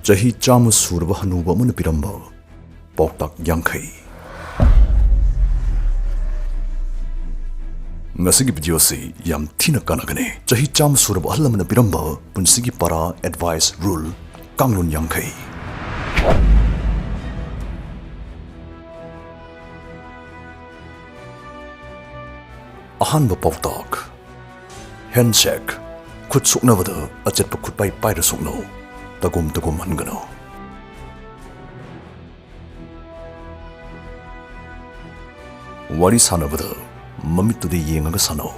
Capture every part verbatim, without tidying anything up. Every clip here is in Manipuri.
ꯆꯍꯤ ꯆꯥꯝꯃ ꯁꯨꯔꯕ ꯍꯅꯨꯕ ꯑꯃꯅ ꯄꯤꯔꯝꯕ ꯄꯥꯎꯇꯥꯛ ꯌꯥꯡꯈꯩ꯫ ꯉꯁꯤꯒꯤ ꯚꯤꯗꯤꯑꯣꯁꯤ ꯌꯥꯝ ꯊꯤꯅ ꯀꯥꯟꯅꯒꯅꯤ꯫ ꯆꯍꯤ ꯆꯥꯝꯃ ꯁꯨꯔꯕ ꯑꯍꯜ ꯑꯃꯅ ꯄꯤꯔꯝꯕ ꯄꯨꯟꯁꯤꯒꯤ ꯄꯔꯥ, ꯑꯦꯗꯚꯥꯏꯁ, ꯔꯨꯜ, ꯀꯥꯡꯂꯣꯟ ꯌꯥꯡꯈꯩ꯫ ꯑꯍꯥꯟꯕ ꯄꯥꯎꯇꯥꯛ, ꯍꯦꯟꯁꯦꯛ꯫ ꯈꯨꯠ ꯁꯣꯛꯅꯕꯗ ꯑꯆꯦꯠꯄ ꯈꯨꯠꯄꯥꯏ ꯄꯥꯏꯔ ꯁꯣꯛꯅꯧ, ꯇꯒꯨꯝ ꯇꯒꯨꯝ ꯍꯟꯒꯅꯨ꯫ ꯋꯥꯔꯤ ꯁꯥꯟꯅꯕꯗ ꯃꯃꯤꯠꯇꯨꯗ ꯌꯦꯡꯉꯒ ꯁꯥꯟꯅꯧ꯫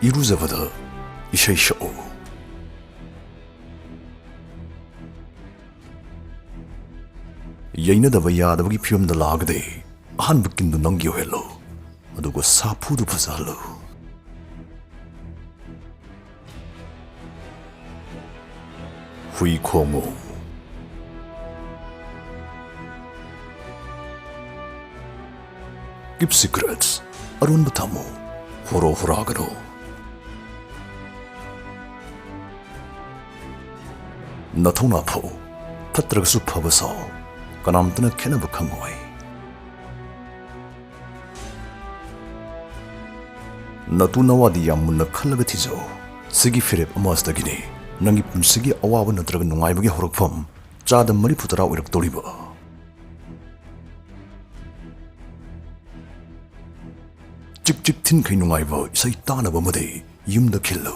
ꯏꯔꯨꯖꯕꯗ ꯏꯁꯩ ꯁꯛꯎ꯫ ꯌꯩꯅꯗꯕ ꯌꯥꯗꯕꯒꯤ ꯐꯤꯕꯝꯗ ꯂꯥꯛꯑꯒꯗꯤ ꯑꯍꯥꯟꯕ ꯀꯤꯟꯗꯨ ꯅꯪꯒꯤ ꯑꯣꯏꯍꯜꯂꯨ, ꯑꯗꯨꯒ ꯁꯥꯐꯨꯗꯨ ꯐꯖꯍꯜꯂꯨ꯫ ꯍꯨꯏ ꯈꯣꯡꯉꯨ꯫ Keep secrets, ꯑꯔꯣꯟꯕ ꯊꯝꯃꯨ, ꯍꯣꯔꯣ ꯍꯣꯔꯥꯒꯅꯨ꯫ ꯅꯊꯧꯅꯥ ꯐꯧ, ꯐꯠꯇ꯭ꯔꯒꯁꯨ ꯐꯕ ꯁꯥꯎ, ꯀꯅꯥꯝꯇꯅ ꯈꯦꯠꯅꯕ ꯈꯪꯉꯣꯏ꯫ ꯅꯇꯨ ꯅꯋꯥꯗꯤ ꯌꯥꯝ ꯃꯨꯟꯅ ꯈꯜꯂꯒ ꯊꯤꯖꯧ꯫ ꯁꯤꯒꯤ ꯐꯤꯔꯦꯞ ꯑꯃ ꯑꯁꯤꯗꯒꯤꯅꯤ ꯅꯪꯒꯤ ꯄꯨꯟꯁꯤꯒꯤ ꯑꯋꯥꯕ ꯅꯠꯇ꯭ꯔꯒ ꯅꯨꯡꯉꯥꯏꯕꯒꯤ ꯍꯧꯔꯛꯐꯝ ꯆꯥꯗ ꯃꯔꯤꯐꯨ ꯇꯔꯥ ꯑꯣꯏꯔꯛꯇꯧꯔꯤꯕ꯫ ꯆꯤꯛ ꯆꯤꯛ ꯊꯤꯟꯈꯩ ꯅꯨꯡꯉꯥꯏꯕ ꯏꯁꯩ ꯇꯥꯅꯕ ꯑꯃꯗꯤ ꯌꯨꯝꯗ ꯈꯤꯜꯂꯨ꯫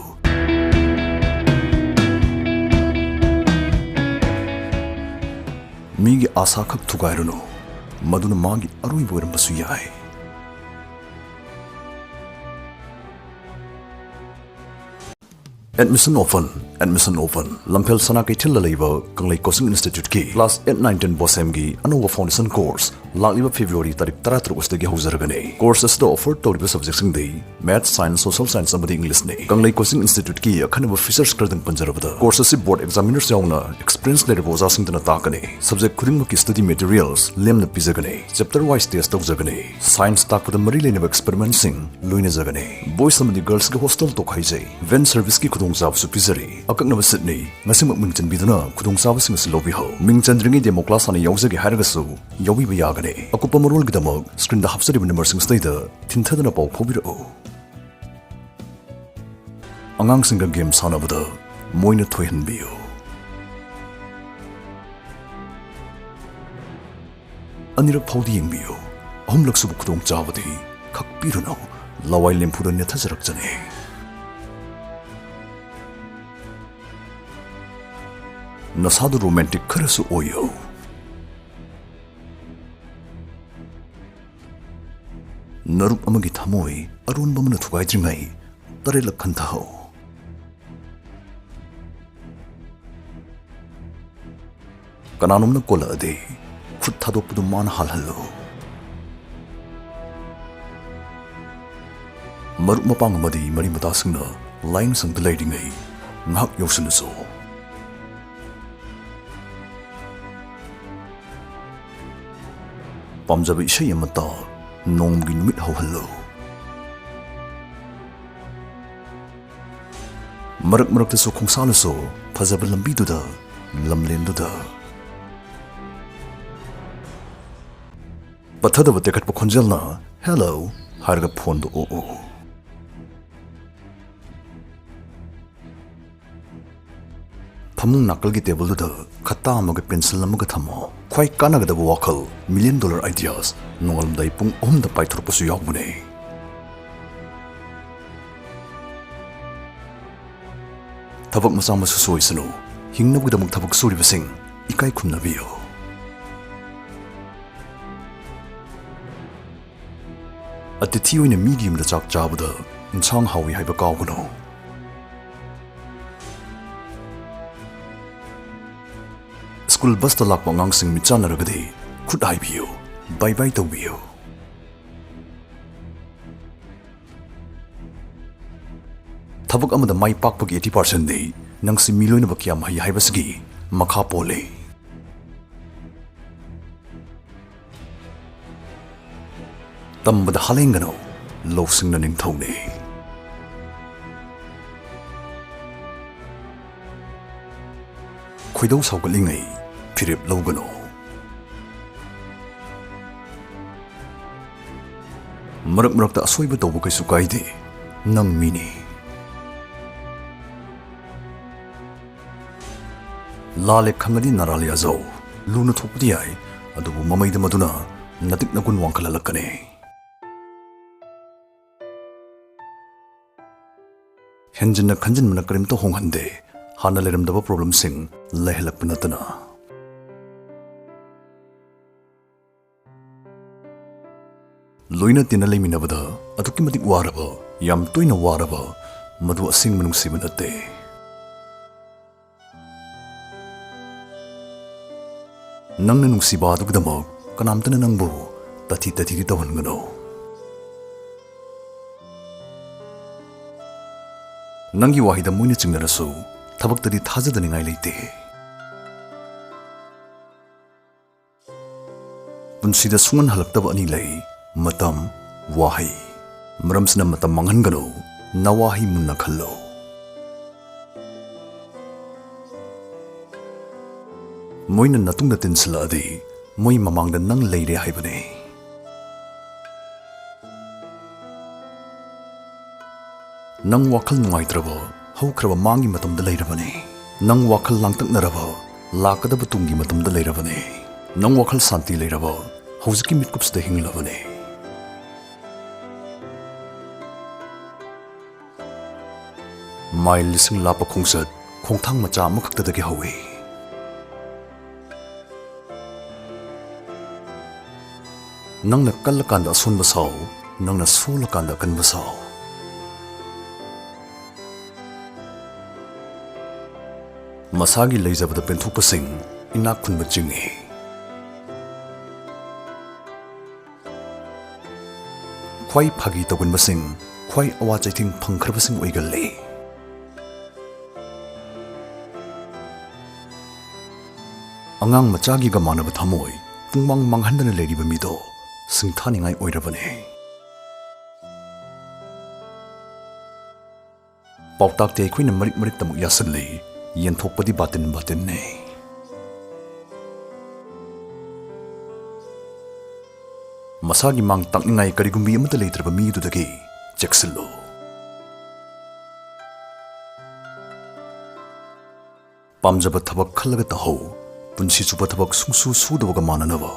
ꯃꯤꯒꯤ ꯑꯥꯁꯥ ꯈꯛ ꯊꯨꯒꯥꯏꯔꯨꯅꯨ, ꯃꯗꯨꯅ ꯃꯥꯒꯤ ꯑꯔꯣꯏꯕ ꯑꯣꯏꯔꯝꯕꯁꯨ ꯌꯥꯏ꯫ Admission open, admission open꯫ ꯂꯝꯐꯦꯜ ꯁꯅꯥ ꯀꯩꯊꯦꯜꯗ ꯂꯩꯕ ꯀꯪꯂꯩ Coaching Instituteꯀꯤ class eight, nine, ten BOSEMꯒꯤ ꯑꯅꯧꯕ foundation course ꯂꯥꯛꯂꯤꯕ February ꯇꯥꯔꯤꯛ ꯇꯔꯥꯇꯔꯨꯛ ꯑꯁꯤꯗꯒꯤ ꯍꯧꯖꯔꯒꯅꯤ꯫ Course ꯑꯁꯤꯗ offer ꯇꯧꯔꯤꯕ subjectꯁꯤꯡꯗꯤ Maths, Science, Social Science ꯑꯃꯗꯤ Englishꯅꯤ꯫ ꯀꯪꯂꯩ Coaching Instituteꯀꯤ ꯑꯈꯟꯅꯕ features ꯈꯔꯗꯪ ꯄꯟꯖꯔꯕꯗ, course ꯑꯁꯤ board examiners ꯌꯥꯎꯅ experience ꯂꯩꯔꯕ ꯑꯣꯖꯥꯁꯤꯡꯗꯨꯅ ꯇꯥꯛꯀꯅꯤ꯫ Subject ꯈꯨꯗꯤꯡꯃꯛꯀꯤ study materials ꯂꯦꯝꯅ ꯄꯤꯖꯒꯅꯤ꯫ Chapter wise test ꯇꯧꯖꯒꯅꯤ꯫ Science ꯇꯥꯛꯄꯗ ꯃꯔꯤ ꯂꯩꯅꯕ experimentꯁꯤꯡ ꯂꯣꯏꯅꯖꯒꯅꯤ꯫ Boys ꯑꯃꯗꯤ girlsꯀꯤ hostel ꯇꯣꯈꯥꯏꯖꯩ꯫ Van serviceꯀꯤ ꯈꯨꯗꯣꯡꯆꯥꯕꯁꯨ ꯄꯤꯖꯔꯤ꯫ ꯑꯀꯛꯅꯕ seatꯅꯤ꯫ ꯉꯁꯤꯃꯛ ꯃꯤꯡ ꯆꯟꯕꯤꯗꯨꯅ ꯈꯨꯗꯣꯡꯆꯥꯕꯁꯤꯡ ꯑꯁꯤ ꯂꯧꯕꯤꯍꯧ꯫ ꯃꯤꯡ ꯆꯟꯗ꯭ꯔꯤꯉꯩ demo class ꯍꯥꯟꯅ ꯌꯥꯎꯖꯒꯦ ꯍꯥꯏꯔꯒꯁꯨ ꯌꯥꯎꯕꯤꯕ ꯌꯥꯒꯅꯤ꯫ ꯑꯀꯨꯞꯄ ꯃꯔꯣꯜꯒꯤꯗꯃꯛ screenꯗ ꯍꯥꯞꯆꯔꯤꯕ numberꯁꯤꯡ ꯑꯁꯤꯗꯩꯗ ꯊꯤꯟꯊꯗꯅ ꯄꯥꯎ ꯐꯥꯎꯕꯤꯔꯛꯎ꯫ ꯑꯉꯥꯡꯁꯤꯡꯒ game ꯁꯥꯟꯅꯕꯗ ꯃꯣꯏꯅ ꯊꯣꯏꯍꯟꯕꯤꯌꯨ꯫ ꯑꯅꯤꯔꯛ ꯐꯥꯎꯗꯤ ꯌꯦꯡꯕꯤꯌꯨ꯫ ꯑꯍꯨꯝꯂꯛ ꯁꯨꯕ ꯈꯨꯗꯣꯡꯆꯥꯕꯗꯤ ꯈꯛꯄꯤꯔꯨꯅꯨ꯫ ꯂꯋꯥꯏ ꯂꯦꯝꯐꯨꯗ ꯅꯦꯠꯊꯖꯔꯛꯆꯅꯤ꯫ ꯅꯁꯥꯗꯨ romantic ꯈꯔꯁꯨ ꯑꯣꯏꯌꯨ꯫ ꯅꯔꯨꯞ ꯑꯃꯒꯤ ꯊꯃꯣꯏ ꯑꯔꯣꯟꯕ ꯑꯃꯅ ꯊꯨꯒꯥꯏꯗ꯭ꯔꯤꯉꯩ ꯇꯔꯦꯠꯂꯛ ꯈꯟꯊꯍꯧ꯫ ꯀꯅꯥꯅꯣꯝꯅ ꯀꯣꯜꯂꯛꯑꯗꯤ ꯈꯨꯠ ꯊꯥꯗꯣꯛꯄꯗꯨ ꯃꯥꯅ ꯍꯥꯜꯍꯜꯂꯨ꯫ ꯃꯔꯨꯞ ꯃꯄꯥꯡ ꯑꯃꯗꯤ ꯃꯔꯤ ꯃꯇꯥꯁꯤꯡꯅ line ꯁꯪꯗ ꯂꯩꯔꯤꯉꯩ ꯉꯥꯏꯍꯥꯛ ꯌꯧꯁꯤꯜꯂꯨꯆꯣ꯫ ꯄꯥꯝꯖꯕ ꯏꯁꯩ ꯑꯃꯠꯇ ꯅꯣꯡꯃꯒꯤ ꯅꯨꯃꯤꯠ ꯍꯧꯍꯜꯂꯨ꯫ ꯃꯔꯛ ꯃꯔꯛꯇꯁꯨ ꯈꯣꯡꯁꯥꯜꯂꯁꯨ ꯐꯖꯕ ꯂꯝꯕꯤꯗꯨꯗ, ꯂꯝꯂꯦꯟꯗꯨꯗ꯫ ꯄꯠꯊꯗꯕ ꯇꯦꯛꯈꯠꯄ ꯈꯣꯟꯖꯦꯜꯅ "Hello" ꯍꯥꯏꯔꯒ phoneꯗꯨ ꯑꯣꯛꯎ꯫ ꯐꯃꯨꯡ ꯅꯥꯀꯜꯒꯤ tableꯗꯨꯗ ꯈꯠꯇꯥ ꯑꯃꯒ pencil ꯑꯃꯒ ꯊꯝꯃꯣ꯫ ꯈ꯭ꯋꯥꯏ ꯀꯥꯟꯅꯒꯗꯕ ꯋꯥꯈꯜ million dollar ideas ꯅꯣꯡꯉꯥꯜꯂꯝꯗꯥꯏ ꯄꯨꯡ ꯑꯍꯨꯝꯗ ꯄꯥꯏꯊꯣꯔꯛꯄꯁꯨ ꯌꯥꯎꯕꯅꯦ꯫ ꯊꯕꯛ ꯃꯆꯥ ꯃꯁꯨ ꯁꯣꯏꯁꯅꯨ꯫ ꯍꯤꯡꯅꯕꯒꯤꯗꯃꯛ ꯊꯕꯛ ꯁꯨꯔꯤꯕꯁꯤꯡ ꯏꯀꯥꯏ ꯈꯨꯝꯅꯕꯤꯌꯨ꯫ ꯑꯇꯤꯊꯤ ꯑꯣꯏꯅ ꯃꯤꯒꯤ ꯌꯨꯝꯗ ꯆꯥꯛ ꯆꯥꯕꯗ ꯏꯟꯁꯥꯡ ꯍꯥꯎꯏ ꯍꯥꯏꯕ ꯀꯥꯎꯒꯅꯨ꯫ School busꯇ ꯂꯥꯛꯄ ꯑꯉꯥꯡꯁꯤꯡ ꯃꯤꯠꯆꯥꯟꯅꯔꯒꯗꯤ ꯈꯨꯠ ꯍꯥꯏꯕꯤꯌꯨ꯫ ꯕꯥꯏ ꯕꯥꯏ ꯇꯧꯕꯤꯌꯨ꯫ ꯊꯕꯛ ꯑꯃꯗ ꯃꯥꯏ ꯄꯥꯛꯄꯒꯤ eighty percent ꯗꯤ ꯅꯪꯁꯤ ꯃꯤ ꯂꯣꯏꯅꯕ ꯀꯌꯥꯝ ꯍꯩ ꯍꯥꯏꯕꯁꯤꯒꯤ ꯃꯈꯥ ꯄꯣꯜꯂꯤ꯫ ꯇꯝꯕꯗ ꯍꯥꯂꯦꯡꯒꯅꯨ, ꯂꯧꯁꯤꯡꯅ ꯅꯤꯡꯊꯧꯅꯤ꯫ ꯈꯣꯏꯗꯧ ꯁꯥꯎꯒꯠꯂꯤꯉꯩ ꯐꯤꯔꯦꯞ ꯂꯧꯒꯅꯨ꯫ ꯃꯔꯛ ꯃꯔꯛꯇ ꯑꯁꯣꯏꯕ ꯇꯧꯕ ꯀꯩꯁꯨ ꯀꯥꯏꯗꯦ, ꯅꯪ ꯃꯤꯅꯤ꯫ ꯂꯥꯜꯂꯦ ꯈꯪꯉꯗꯤ ꯅꯔꯥꯜ ꯌꯥꯖꯧ, ꯂꯨꯅ ꯊꯣꯛꯄꯗꯤ ꯌꯥꯏ, ꯑꯗꯨꯕꯨ ꯃꯃꯩꯗ ꯃꯗꯨꯅ ꯅꯇꯤꯛ ꯅꯒꯨꯟ ꯋꯥꯡꯈꯠꯍꯜꯂꯛꯀꯅꯤ꯫ ꯍꯦꯟꯖꯤꯟꯅ ꯈꯟꯖꯤꯟꯕꯅ ꯀꯔꯤꯝꯇ ꯍꯣꯡꯍꯟꯗꯦ, ꯍꯥꯟꯅ ꯂꯩꯔꯝꯗꯕ problemꯁꯤꯡ ꯂꯩꯍꯜꯂꯛꯄ ꯅꯠꯇꯅ꯫ ꯂꯣꯏꯅ ꯇꯤꯟꯅ ꯂꯩꯃꯤꯟꯅꯕꯗ ꯑꯗꯨꯛꯀꯤ ꯃꯇꯤꯛ ꯋꯥꯔꯕ, ꯌꯥꯝ ꯇꯣꯏꯅ ꯋꯥꯔꯕ, ꯃꯗꯨ ꯑꯁꯦꯡꯕ ꯅꯨꯡꯁꯤꯕ ꯅꯠꯇꯦ꯫ ꯅꯪꯅ ꯅꯨꯡꯁꯤꯕ ꯑꯗꯨꯒꯤꯗꯃꯛ ꯀꯅꯥꯝꯇꯅ ꯅꯪꯕꯨ ꯇꯥꯊꯤ ꯇꯥꯊꯤꯗꯤ ꯇꯧꯍꯟꯒꯅꯨ꯫ ꯅꯪꯒꯤ ꯋꯥꯍꯩꯗ ꯃꯣꯏꯅ ꯆꯤꯡꯅꯔꯁꯨ, ꯊꯕꯛꯇꯗꯤ ꯊꯥꯖꯗꯅꯤꯡꯉꯥꯏ ꯂꯩꯇꯦ꯫ ꯄꯨꯟꯁꯤꯗ ꯁꯨꯡꯍꯟ ꯍꯜꯂꯛꯇꯕ ꯑꯅꯤ ꯂꯩ, ꯃꯇꯝ, ꯋꯥꯍꯩ꯫ ꯃꯔꯝꯁꯤꯅ ꯃꯇꯝ ꯃꯥꯡꯍꯟꯒꯅꯨ, ꯅꯋꯥꯍꯩ ꯃꯨꯟꯅ ꯈꯜꯂꯨ꯫ ꯃꯣꯏꯅ ꯅꯇꯨꯡꯗ ꯇꯤꯟꯁꯤꯜꯂꯛꯑꯗꯤ, ꯃꯣꯏ ꯃꯃꯥꯡꯗ ꯅꯪ ꯂꯩꯔꯦ ꯍꯥꯏꯕꯅꯤ꯫ ꯅꯪ ꯋꯥꯈꯜ ꯅꯨꯡꯉꯥꯏꯇ꯭ꯔꯕ, ꯍꯧꯈ꯭ꯔꯕ ꯃꯥꯡꯒꯤ ꯃꯇꯝꯗ ꯂꯩꯔꯕꯅꯤ꯫ ꯅꯪ ꯋꯥꯈꯜ ꯂꯥꯡꯇꯛꯅꯔꯕ, ꯂꯥꯛꯀꯗꯕ ꯇꯨꯡꯒꯤ ꯃꯇꯝꯗ ꯂꯩꯔꯕꯅꯤ꯫ ꯅꯪ ꯋꯥꯈꯜ ꯁꯥꯟꯇꯤ ꯂꯩꯔꯕ, ꯍꯧꯖꯤꯛꯀꯤ ꯃꯤꯠꯀꯨꯞꯁꯤꯗ ꯍꯤꯡꯂꯕꯅꯤ꯫ ꯃꯥꯏꯜ ꯂꯤꯁꯤꯡ ꯂꯥꯞꯄ ꯈꯣꯡꯆꯠ ꯈꯣꯡꯊꯥꯡ ꯃꯆꯥ ꯑꯃꯈꯛꯇꯗꯒꯤ ꯍꯧꯏ꯫ ꯅꯪꯅ ꯀꯜꯂꯀꯥꯟꯗ ꯑꯁꯣꯟꯕ ꯁꯥꯎ, ꯅꯪꯅ ꯁꯣꯜꯂꯀꯥꯟꯗ ꯑꯀꯟꯕ ꯁꯥꯎ꯫ ꯃꯁꯥꯒꯤ ꯂꯩꯖꯕꯗ ꯄꯦꯟꯊꯣꯛꯄꯁꯤꯡ ꯏꯅꯥꯛ ꯈꯨꯟꯕ ꯆꯤꯡꯏ꯫ ꯈ꯭ꯋꯥꯏ ꯐꯥꯒꯤ ꯇꯧꯒꯟꯕꯁꯤꯡ, ꯈ꯭ꯋꯥꯏ ꯑꯋꯥ ꯆꯩꯊꯦꯡ ꯐꯪꯈ꯭ꯔꯕꯁꯤꯡ ꯑꯣꯏꯒꯜꯂꯤ꯫ ꯑꯉꯥꯡ ꯃꯆꯥꯒꯤꯒ ꯃꯥꯟꯅꯕ ꯊꯃꯣꯏ ꯄꯨꯡꯃꯥꯡ ꯃꯥꯡꯍꯟꯗꯅ ꯂꯩꯔꯤꯕ ꯃꯤꯗꯣ ꯁꯤꯡꯊꯥꯅꯤꯡꯉꯥꯏ ꯑꯣꯏꯔꯕꯅꯤ꯫ ꯄꯥꯎꯇꯥꯛꯇꯤ ꯑꯩꯈꯣꯏꯅ ꯃꯔꯤꯛ ꯃꯔꯤꯛꯇꯃꯛ ꯌꯥꯁꯤꯜꯂꯤ, ꯌꯦꯟꯊꯣꯛꯄꯗꯤ ꯕꯥꯇꯤꯟ ꯕꯥꯇꯤꯟꯅꯤ꯫ ꯃꯁꯥꯒꯤ ꯃꯥꯡ ꯇꯥꯛꯅꯤꯡꯉꯥꯏ ꯀꯔꯤꯒꯨꯝꯕꯤ ꯑꯃꯠꯇ ꯂꯩꯇ꯭ꯔꯕ ꯃꯤꯗꯨꯗꯒꯤ ꯆꯦꯛꯁꯤꯜꯂꯨ꯫ ꯄꯥꯝꯖꯕ ꯊꯕꯛ ꯈꯜꯂꯒ ꯇꯧꯍꯧ, ꯄꯨꯟꯁꯤ ꯆꯨꯞꯄ ꯊꯕꯛ ꯁꯨꯡꯁꯨ ꯁꯨꯗꯕꯒ ꯃꯥꯟꯅꯅꯕ꯫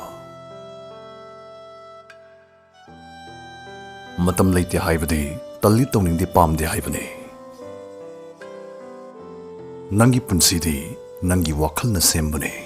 ꯃꯇꯝ ꯂꯩꯇꯦ ꯍꯥꯏꯕꯗꯤ ꯇꯜꯂꯤ, ꯇꯧꯅꯤꯡꯗꯦ, ꯄꯥꯝꯗꯦ ꯍꯥꯏꯕꯅꯤ꯫ ꯅꯪꯒꯤ ꯄꯨꯟꯁꯤꯗꯤ ꯅꯪꯒꯤ ꯋꯥꯈꯜꯅ ꯁꯦꯝꯕꯅꯤ꯫